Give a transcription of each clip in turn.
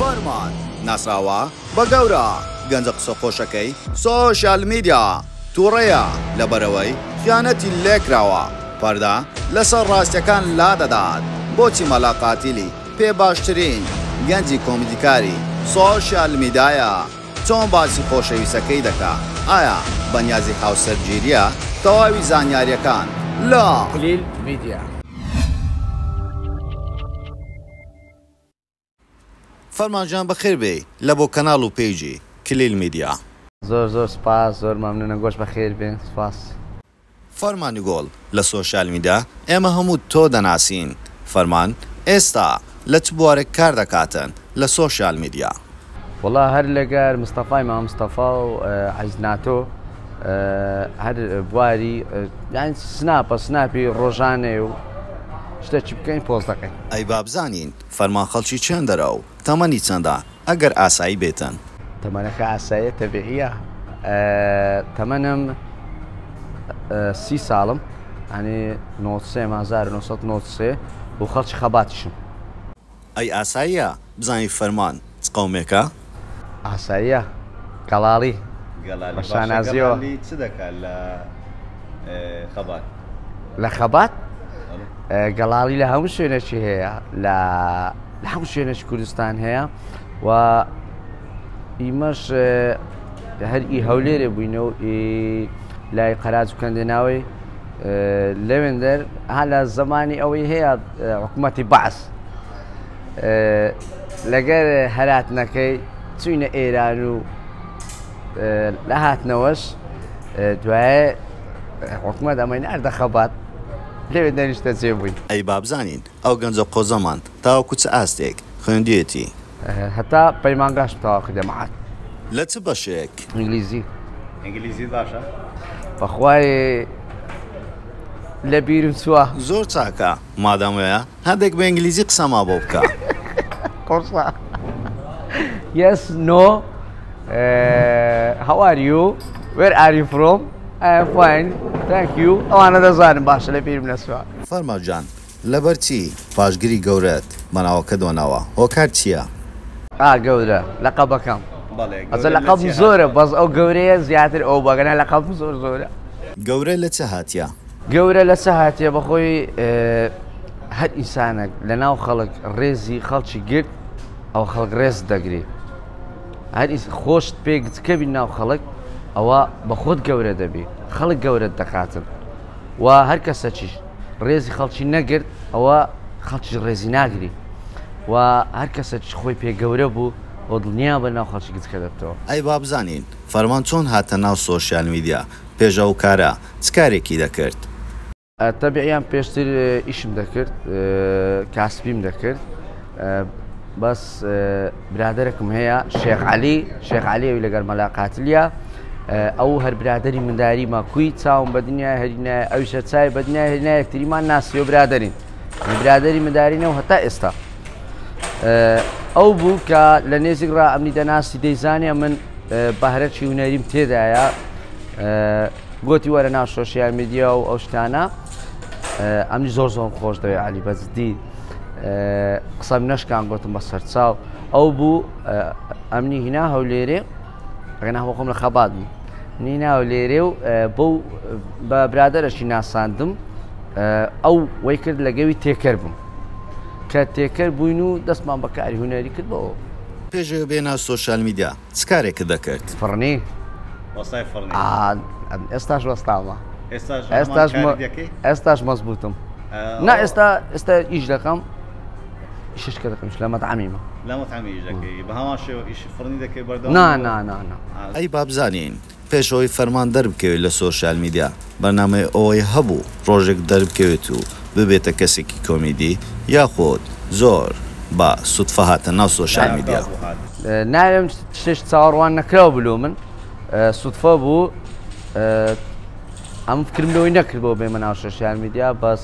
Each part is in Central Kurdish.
فەرمان ناسراوە بە گەورە گەنجە قسە خۆشەکەی سۆشیال میدیا، توڕەیە لەبەرئەوەی خیانەتی لێکراوە، پەردە لەسەر ڕاستیەکان لادەدات، بۆچی مەلا قاتیلی پێ باشترین گەنجی کۆمیدیکاری سۆشیال میدایە، چۆن باسی خۆشەویستەکەی دەکا، ئایا بەنیازی هاوسەرگیریە؟ تەواوی زانیاریەکان لە. کلیل میدیا. فەرمان گیان بەخێر بێی لە بۆ کەناڵ و پەیجی کلیل میدیا. زۆر زۆر سوپاس زۆر مەمنونم گۆش بەخێر بێن سوپاس. فەرمانی گۆڵ لە سۆشیال میدیا ئێمە هەموو تۆ دەناسین فەرمان ئێستا لە چ بوارێک کار دەکاتن لە سۆشیال میدیا؟ وەڵا هەر لەگەر مستەفای مام مستەفا و عەزیز ناتۆ هەر بواری یانی سناپە سناپی ڕۆژانەیە و شتێکی بکەین پۆست دەکەین. ئەی با بزانین فەرمان خەڵکی چێندەرە و تەمەنی چەندە ئەگەر ئاسایی بێتن؟ تەمەنەکە ئاساییە تەبیعیە تەمەنم سی ساڵم ئەنی نۆسێ 1993 و خەڵکی خەباتیشم. ئەی ئاساییە بزانی فەرمان چ قەومێکە؟ ئاساییە گەڵاڵی گەڵالی بە باشە شانازیەوە. گەڵالی چ دەکات لە خەبات؟ لە خەبات گەڵاڵی لە هەموو شوێنێکی هەیە لە لە هەموو شوێنێکی کوردستان هەیە و ئیمەش هەر ئی هەولێرێ بووینە و لای قەراج و کەندێناوەی لەوێندەر ها لە زمانی ئەوەی هەیە حکوومەتی بەعس لەگەر هەراتنەکەی چوینە ئێران و لە هاتنەوەش دوایە حکومەت ئەمەی ناردە خەبات لەوێ دەنیشتە جێ بووین. ئەی با بزانین ئەو گەنجە قۆزەمان تاوەکو چ ئاستێک خوێندویەتی؟ هەتا پەیمانگاشم تەواو کردیە مەعاد. لە چ بەشێک؟ ئینگلیزی. ئینگلیزیت باشە؟ بەخوای لە بیرم چووە. زۆر چاکە مادام وایە هەندێک بە ئینگلیزی قسەما بۆ بکە. قورسە. Yes no How are you Where are you from I am fine Thank you ئەوانە دەزانم باشە لە بیرم نەچووە. فەرما گیان لەبەر چی پاشگری گەورەت بە ناوەکە دۆناوە هۆکار چیە؟ ئا گەورە لەقەبەکەم بەڵێ ئەزە گەورە لە لەقەبم چی زۆرە هاتووە؟ بەس ئەو گەورەیە زیاتر ئەو بەگەنا لەقەبم زۆر زۆرە. گەورە لە چ هاتیە؟ گەورە لە چ هاتیە بەخۆی هەر ئینسانەک لە ناو خەڵک ڕێزی خەڵکی گرت ئەوە خەڵک ڕێزت دەگری هەر خۆشت پێ گچکەبی ناو خەڵک ئەوە بە خۆت گەورە دەبی خەڵک گەورەت دەکاتن و هەر کەسەکیش ڕێزی خەڵکی نەگرت ئەوە خەڵکی ڕێزی ناگری و هەر کەسەکیش خۆی پێ گەورە بوو و دڵنیا بە ناو خەڵکی گچکە دەبتەوە. ئەی با بزانین فەرمان چۆن هاتە ناو سۆشیال میدیا، پێش ئەو کارە چ کارێکی دەکرد؟ تەبیعیان پێشتر ئیشم دەکرد کاسپیم دەکرد بەس برادەرێکم هەیە شێخ عەلی شێخ عەلی ئەوی لەگەر مەلا قاتلیە ئەو هەر برادری منداریمە کوی چاوم بە دنیای هەرینای ئەویشە چای بە دنیای هەرینای یەکتریمان ناسیۆ برادرین برادری مندارینە و هەتا ئێستا ئەو بوو کە لە نێزیک ڕا ئەمنی دەناسی دەیزانێ من بەهرەکی هونەریم تێدایە گۆتی وەرە ناو سۆشیال میدیا و ئەو شتانە ئەمنی زۆر زۆرم خۆش دەوێ علی بە جدی قسەم نەشکان گوتم بە سەرچاو ئەو بوو ئەمنی هینا هەولێرێ ئەگەنا خۆم لە خەبات بوو نینا هەولێرێ و بەو بە برادەرەشی ناساندم ئەو وەی کرد لەگەوی تێکەر بووم کە تێکەر بووین و دەستمان بە کاری هونەری کرد بەوە. پێش ئەوەی بێ ناو سۆشیال میدیا چ کارێکت دەکرد؟ فڕنی. وەستای فڕنی. ئا ئێستاش وەستامە. ئێستاش هەمان کاری دەکەی؟ ئێستاش مەزبووتم. نا ئێستا ئێستا ئیش دەکەم. ئیشش کە دەکەم لە مەتعەمیمە. لە مەتعەمی ئیش دەکەی بە هەمان شێوە ئیشی فڕنی دەکەی بەردەوام؟ نا نا نا نا. ئەی با بزانین پێش ئەوەی فەرمان دەربکەوێت لە سۆشیال میدیا بەرنامەی ئەوەی هەبوو ڕۆژێک دەربکەوێت و ببێتە کەسێکی کۆمیدی یاخود زۆر بە سوتفە هاتە ناو سۆشیال میدیا؟ ناوێم شتێکی چاوەڕوان نەکراو بلۆ من سوتفە بوو ئەم فکرم لەوەی نەکردەوە بێمە ناو سۆشیال میدیا بەس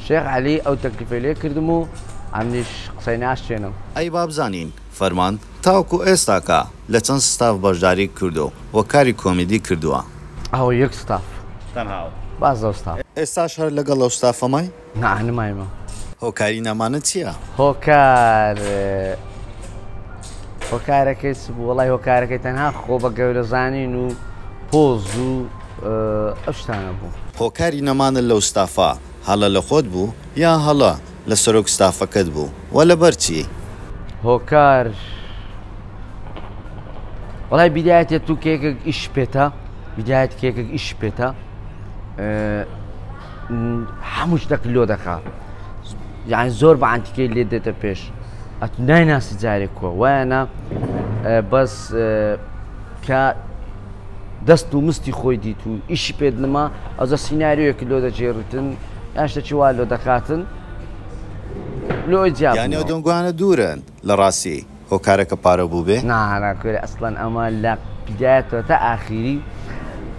شێخ عەلی ئەو تەکلیفەی لێ کردم و ئەمنیش قسەی ناشکێنم. ئەی با بزانین فەرمان تاوەکو ئێستاکە لە چەند ستاف بەشداری کردووە و کاری کۆمیدی کردووە؟ ئەوە یەک ستاف. تەنها ئەو. باس لەو ستاف. ئێستاش هەر لەگەڵ ئەو ستافە مای؟ نا نمایمە. هۆکاری نەمانت چییە؟ هۆکار. هۆکارەکەی چ بوو؟ وەڵای هۆکارەکەی تەنها خۆ بە گەورەزانین و پۆز و ئەو شتانە بوو. هۆکاری نەمانت لەو ستافە هەڵە لە خۆت بوو یان هەڵە لە سەرۆک ستافەکەت بوو وە لەبەر چی؟ هۆکار وەڵای بیدایەتێ تو کێکێک ئیش پێتە بیدایەت کێکێک ئیش پێتە هەموو شتێک لۆ دەکا یعنی زۆر بە عەنتیکەی لێ دێتە پێش ئەتو نایناسی جارێک کووە وایەنە بەس کە دەست و مستی خۆی دیت و ئیشی پێت نما ئەوجا سیناریۆیەک لۆ دەگێڕیتن یان شتێکی وا لۆ دەکاتن لۆی جیا یانی ئەو دەنگۆیانە دوورن لە ڕاستی هۆکارەکە پارە بووبێ؟ نا نا کورە ئەسڵەن ئەمە لە بدایەتەوە تا ئاخیری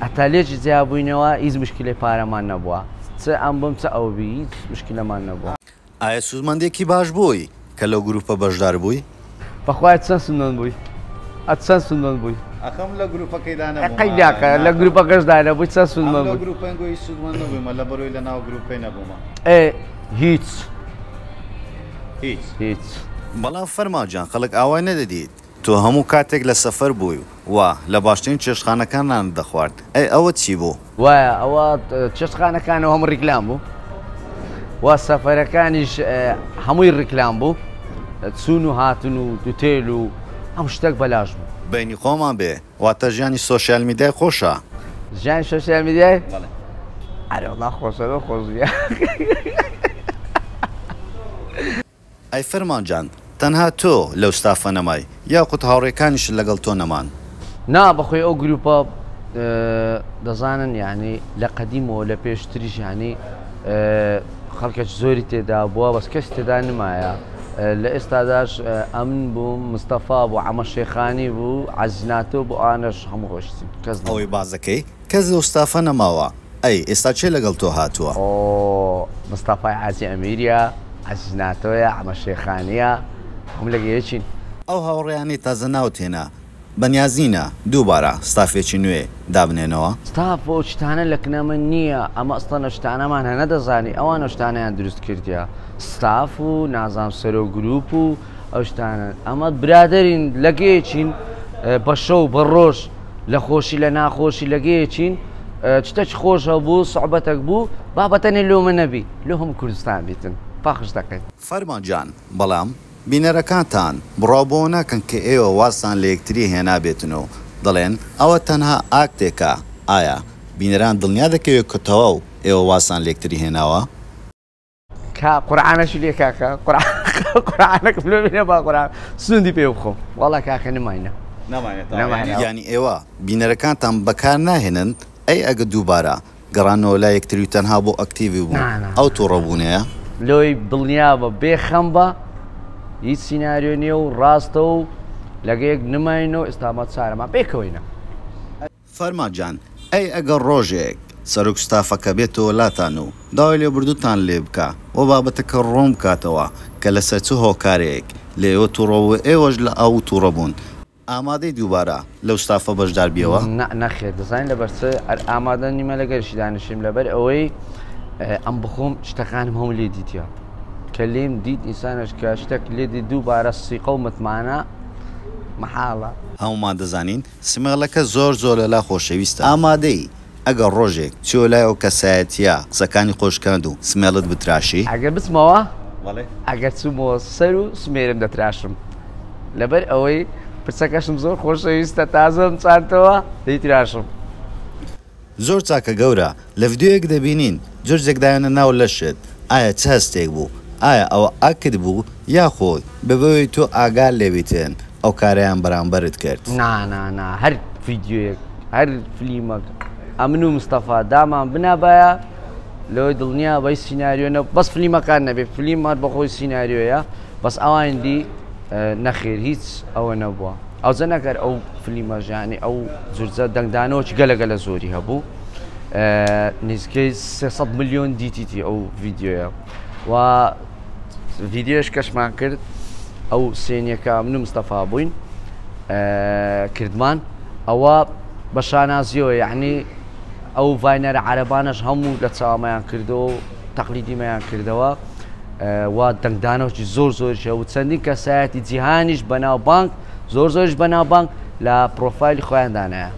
هەتا لێکی جیا بووینەوە هیچ مشکلەی پارەمان نەبووە چ ئەم بم چ ئەو بی هیچ مشکلەمان نەبووە. ئایا سوودمەندێکی باش بووی کە لەو گروپە بەشدار بووی؟ بەخوایە چەند سوودمەند بووی؟ ئەت چەند سوودمەند بووی؟ ئەخەم لە گروپەکەیدا نەبووم. قەی ناکە لە گروپەکەشدا نەبووی چەند سوودمەند بووی؟ ئەم لە گروپەنگۆ هیچ سوودمەند نەبوویمە لەبەرەوەی لە ناو گروپەی نەبوومە. ئێ هیچ. هیچ. هیچ. بەڵام فەرمان گیان خەڵک ئاوای نەدەدیت تۆ هەموو کاتێک لە سەفەر بووی و لە باشترین چێشتخانەکان نانت دەخوارد ئەی ئەوە چی بوو؟ وایە ئەوە چێشتخانەکانەوە هەموو ڕیکلام بوو و سەفەرەکانیش هەمووی ڕیکلام بوو چوون و هاتن و دوتێل و هەموو شتێک بەلاش بوو. بەینی خۆمان بێ واتە ژیانی سۆشیال میدیای خۆشە. ژیانی سۆشیال میدیای؟ بەڵێ. ئەرێ وەڵا خۆشە لۆ خۆش نییە. ئەی فەرمان جان تەنها تۆ لەو ستافە نەمای یاخود هاوڕێکانیشت لەگەڵ تۆ نەمان؟ نا بەخۆی ئەو گروپە دەزانن یانی لە قەدیمەوە لە پێشتریش یانی خەڵکێک زۆری تێدا بووە بەس کەس تێدا نمایە لە ئێستاداش ئەمن بووم مستەفا بوو عەمە شێخانی بوو عەزیز ناتۆ بوو ئەوانەش هەموو ڕۆیشتن کەس نەما. ئەوەی باس دەکەی کەس لەو ستافە نەماوە ئەی ئێستا کێ لەگەڵ تۆ هاتووە؟ ئۆ مستەفای حاجی ئەمیریە عەزیز ناتۆیە عەمە شێخانیە هەموو لەگە یەکین. ئەو هاوڕێیانەی تازە ناوت هێنا بەنیازنینە دووبارە ستافێکی نوێ دابنێنەوە؟ ستاف ئەو شتانە لە کنە من نییە ئەمە ئەسڵەن ئەو شتانەمان هە نەدەزانی ئەوان ئەو شتانەیان دروست کردیە ستاف و نازانم سەرۆک گروپ و ئەو شتانە ئەمە برادەرین لەگەیەکین بە شەو بە ڕۆژ لە خۆشی لە ناخۆشی لەگەیەکین شتەک خۆش هەبوو سوعبەتەک بوو با بەتەنێ لۆ من نەبی لۆ هەموو کوردستان بیتن پەخش دەکەین. فەرمان گیان بەڵام بینەرەکانتان بڕوا بەوە ناکەن کە ئێوە وازتان لە یەکتری هێنابێتن و دەڵێن ئەوە تەنها ئاکتێکە، ئایا بینەران دڵنیا دەکەوێت کە تەواو ئێوە وازتان لە یەکتری هێناوە؟ کا قورعانەشی لێ کاکە قورعانەکەم لۆ بینە با قورعان سوندی پێ بخۆم وەڵا کاکە نماینە نەماینە یانی ئێوە بینەرەکانتان بەکار ناهێنن؟ ئەی ئەگە دووبارە گەڕانەوە لای یەکتری و تەنها بۆ ئەکتیڤی بوو ئەو توڕە بوونەیە؟ لۆی دڵنیابە بێ خەم بە هیچ سیناریۆ نیە و ڕاستە و لەگە یەک نماینەوە ئێستا مە چارەمان پێکەوەینە. فەرمان جان ئەی ئەگەر ڕۆژێک سەرۆک ستافەکە بێتەوە لاتان و داوای لێبوردنتان لێ بکا و بابەتەکە ڕوون بکاتەوە کە لەسەر چ هۆکارێک لە ئێوە توڕە بوو ئێوەش لە ئەو توڕە بوون ئامادەی دووبارە لەو ستافە بەشدار بیەوە؟ نا نەخێر دەزانی لەبەر چ ئەر ئامادە نیمە لەگەرشی دانیشم لەبەر ئەوەی ئەم بخۆم شتەکانم هەموو لێ دیتە کە لێم دیت ئینسانش کە شتێک لێ دی دووبارە سیقە و متمانە مەحاڵە. هەموومان دەزانین سمێڵەکە زۆر زۆر لەلا خۆشەویستە ئامادەی ئەگەر ڕۆژێک چیۆ لای ئەو کەسایەتیە قسەکانی خۆشکاند و سمێڵت بتراشی؟ ئەگەر بچمەوە ئەگەر چوومەوە سەر و سمێرم دەتراشم لەبەر ئەوەی پرچەکەشم زۆر خۆشەویستە تازەم چاندەوە دەیتراشم. زۆر چاکە گەورە لە ڤیدیۆیەک دەبینین جرجێک دایانە ناو لەشت ئایا چ هەستێک بوو ئایا ئەوە ئاکت بوو یاخود بەبێ تۆ ئاگات لێبیتن ئەو کارەیان بەرامبەرت کرد؟ نا نا نا هەر ڤیدیۆیەک هەر فلیمەک ئەمن و مستەفا دامان بنابایە لەوەی دڵنیا بەی سیناریۆ نە بەس فلیمەکان نەبێ فلیم هەر بەخۆی سیناریۆیە بەس ئەوان دی نەخێر هیچ ئەوە نەبووە ئەوجە نەگەر ئەو فلیمە ژیانی ئەو جورجە دەنگدانەوەکی گەلە گەلە زۆری هەبوو نزیکەی 300 میلیۆن دیتیتی ئەو ڤیدیۆیە و ڤیدیۆش کەشمان کرد ئەو سێنیەکە من و مستەفا بووین کردمان ئەوە بە شانازیەوە یعنی ئەو ڤاینەرە عەرەبانەش هەموو لە چاوەمەیان کردەوە و تەقلیدیمەیان کردەوە و دەنگدانەوەی زۆر زۆریش هەبوو چەندین کەسایەتی جیهانیش بەناوبانگ زۆر زۆریش بەناوبانگ لە پرۆفایلی خۆیان دانایە.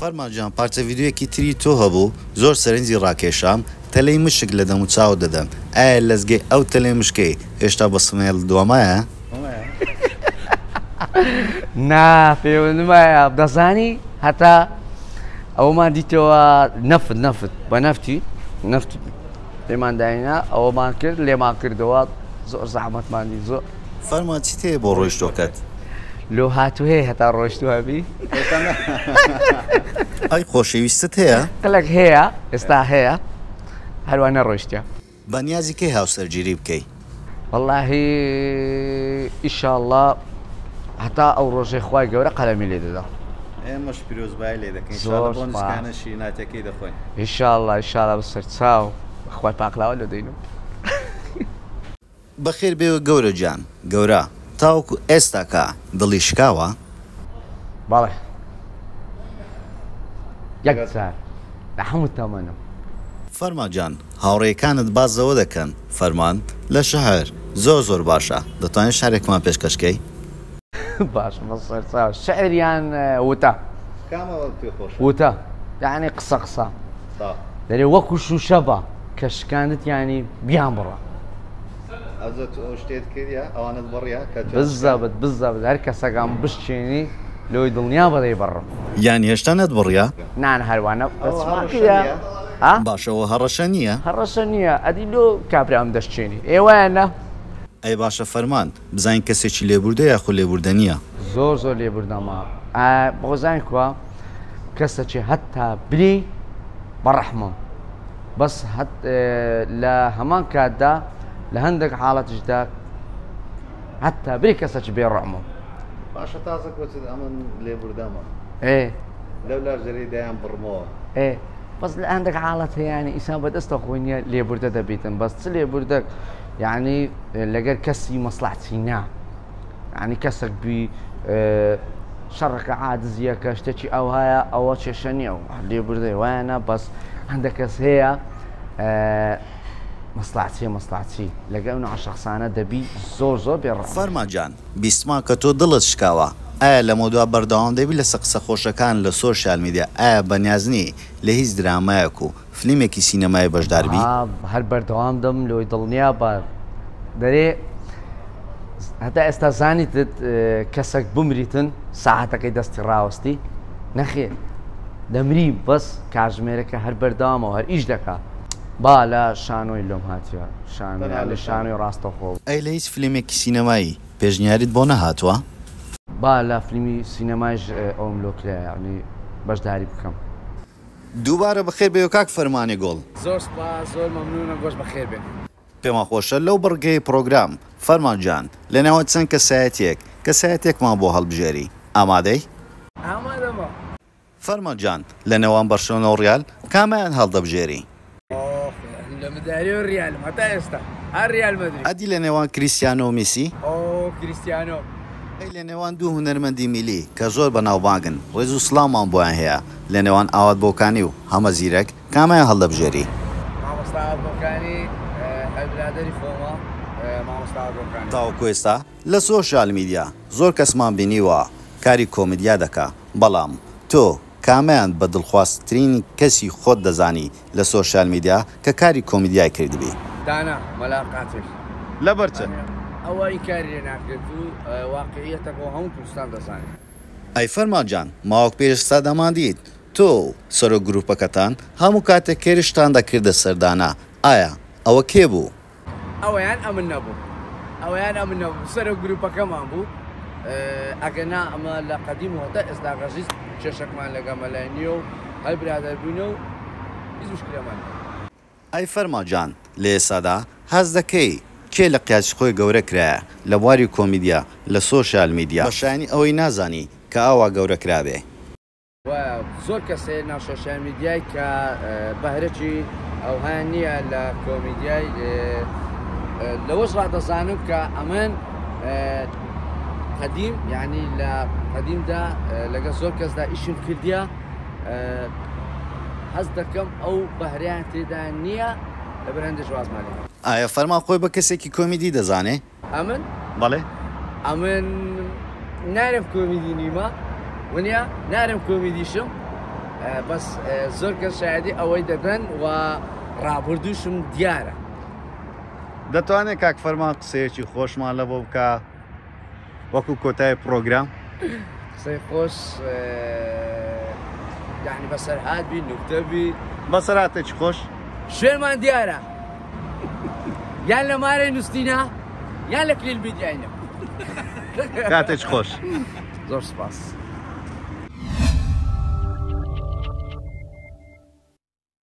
فەرمان جان پارچە ڤیدیۆیەکی تری تۆ هەبوو زۆر سەرنجی ڕاکێشام تەلەی مشک لە دەموچاوت دەدەن ئایا لەزگەی ئەو تەلەی مشکەی هێشتا بە سمێڵ دوامایە؟ نا پێوەندمایە دەزانی هەتا ئەومان دیتەوە نەفت نەفت بە نەفتی نەفت پێمان داینا ئەوەمان کرد لێمان کردەوە زۆر زەحمەتمان دی زۆر. فەرمان چیت هەیە بۆ ڕۆیشتوەکەت؟ لۆ هاتوو هەیە هەتا ڕۆیشتوو هەبی؟ ئەی خۆشەویستت هەیە؟ قلەک هەیە ئێستا هەیە هەروا نەڕۆیشتە. بەنیازی کەی هاوسەرگیری بکەی؟ وەڵاهی ئیشاڵڵا هەتا ئەو ڕۆژەی خوای گەورە قەلەمی لێ دەدا. ئێمەش پیرۆزبایی لێ دەکەین ئیشاڵڵا بۆ نسکانە شیریناتەکەی دەخۆین. ئیشاڵڵا ئیشاڵڵا بەسەر چاو بەخوای پاقلاوە لۆ دەینم. بەخێر بێوە گەورە گیان. گەورە تاوەکو ئێستاکە دڵی شکاوە؟ بەڵێ یەک جار لە هەموو تەمەنم. فەرمان گیان هاوڕێیەکانت باس لەوە دەکەن فەرمان لە شحر زۆر زۆر باشە دەتوانی شعرێکمان پێشکەش کەی؟ باشە بەسەرچاو شعر یان وتە؟ کامە پێ خۆشە؟ وتە یعنی قسە قسە دەرێ وەکو شوشە بە کە شکاندت یانی بیان بڕە. ئەوجا تو ئەو شتێت کردیا ئەوانت بڕیا کە تویان شکاند؟ بزەبت بزەبت هەر کەسەکان بشکێنی لۆی دڵنیا بە دەیبڕم. یانی هێشتا نەتبڕیا؟ نا نا هەروا نە ئەوە چما هەڕەشە کردیا نیە؟ ها؟ باشە ئەوە هەڕەشە نیە؟ هەڕەشە نیە ئەدی لۆ کابرام دەشکێنی ئێ وایە نا؟ ئەی باشە فەرمان بزانین کەسێکی لێبوردە یاخو لێبوردە نیە؟ زۆر زۆر لێبوردەمە ئا بۆزانین کوا کەسەکی هەتا بری بەڕەحمم بەس هەت لە هەمان کاتدا لە هەندێک حاڵەتیشدا هەتا بری کەسەکی بێ ڕەحمم. باشە تازە کۆچت ئەمن لێبوردەمە ئێ لەو لاش دەرێی دایان بڕمەوە. ئێ بەس لە هەندێک حاڵەت هەیە یانی ئینسان بەدەستە خۆی نییە لێبوردە دەبیتن بەس چ لێبوردەک یعنی لەگەر کەسی مەسڵەحتی نا یعنی کەسێک بی شەڕەکە عادزیەکە شتێکی ئەوهایە ئەوە کێشە نییە و لێبوردەی وایە نا بەس هەندێک کەس هەیە مەسڵەحچیە مەسڵەحچی لەگەر ئەو نوعە شەخسانە دەبی زۆر زۆر بێ ڕەحم. فەرمان جان بیستمان کە تۆ دڵت شکاوە ئایا لەمەودوا بەردەوام دەبی لەسە قسە خۆشەکان لە سۆشیال میدیا ئایا بەنیازنی لە هیچ درامایەک و فلیمێکی سینەمایی بەشدار بی؟ هەر بەردەوام دەبم لۆی دڵنیا بە دەرێ هەتا ئێستا زانیتت کەسەک بمریتن ساعتەکەی دەستی ڕاوەستی نەخێر دەمری بەس کاژمێرەکە هەر بەردەوامەوە هەر ئیش دەکا با لە شانۆی لۆم هاتیە شانۆ لە شانۆی ڕاستەخۆ. ئەی لە هیچ فلیمێکی سینەمایی پێشنیاریت بۆ نەهاتووە؟ با لە فلیمی سینەمایش ئەوم لۆ کرا یانی بەشداری بکەم. دووبارە بەخێر بێیەوە کاک فەرمانی گوڵ. زۆر سوپاس زۆر مەمنونم گۆش بەخێر بێن. پێمان خۆشە لەو بڕگەی پڕۆگرام فەرمان گیان لە نێوان چەند کەسایەتیەک کەسایەتیەکمان بۆ هەڵبژێری ئامادەی؟ ئامادەمە. فەرمان گیان لە نێوان بەرشلۆنە و ڕیال کامەیان هەڵدەبژێری؟ ئۆخ لە مداریەوە ریالم هەتا ئێستا هەر ریال مەدرید. ئەدی لە نێوان کریستیانۆ و میسی؟ ئۆ کریستیانۆ. ئەی لە نێوان دوو هونەرمەندی میلی کە زۆر بەناوبانگن ڕێز و سڵاومان بۆیان هەیە لە نێوان ئاوات بۆکانی و هەمە زیرەک کامەیان هەڵدەبژێری؟ مامۆستا ئاوات بۆکانی هەر برادەری خۆمە مامۆستا ئاوات بۆکانی. تاوەکو ئێستا لە سۆشیال میدیا زۆر کەسمان بینیوە کاری کۆمیدیا دەکا بەڵام تۆ کامەیان بە دڵخوازترین کەسی خۆت دەزانی لە سۆشیال میدیا کە کاری کۆمیدیای کردبی؟ دانا مەلا قاتل. لەبەر چ؟ ئەوە ئینکاری لێ ناکرێت و واقیعیەتەکە و هەموو کوردستان دەزانێت. ئەی فەرمان جان ماوەک پێش ئێستا دەماندیت تۆ و سەرۆک گروپەکەتان هەموو کاتێک هێرشتان دەکردە سەر دانا ئایا ئەوە کێ بوو؟ ئەوەیان ئەمن نەبووم ئەوەیان ئەمن نەبووم سەرۆک گروپەکەمان بوو ئەگەر نا ئەمە لە قەدیم و هەتا ئێستا غەزیز کێشەکمان لەگەڵ مەلای نییە و هەر برادەر بووینە و هیچ مشکلەمان نییە. ئەی فەرما جان لە ئێستادا هەست دەکەی کێ لە قیاسی خۆی گەورە کرایە لە بواری کۆمیدیا لە سۆشیال میدیا بە شایانی ئەوەی نازانی کە ئاوا گەورە کرابێ؟ وایە زۆر کەس هەیە ناو سۆشیال میدیای کە بەهرەکی ئەوهایان نییە لە کۆمیدیای لەوەش ڕادەزانم کە ئەمن قەدیم یعنی لە قەدیمدا لەگەڵ زۆر کەسدا ئیشم کردیە هەست دەکەم ئەو بەهریان تێدا نییە لەبەر هەندێک وازمان لێ ئایا فەرمان خۆی بە کەسێکی کۆمیدی دەزانێ؟ ئەمن؟ بەڵێ. ئەمن نارم کۆمیدی نیمە ونیا نارم کۆمیدیشم بەس زۆر کەس شایدی ئەوەی دەدەن و ڕابردووشم دیارە. دەتوانێت کاک فەرمان قسەیەکی خۆشمان لە بۆ بکا وەکو کۆتای پرۆگرام؟ قسەی خۆش یعنی بەسەرهات بی نوکتە بی. بەسەرهاتێکی خۆش. شوێنمان دیارە یان لە مارەی نووسینە یان لە کلیل میدیاینە. کاتێکی خۆش. زۆر سپاس.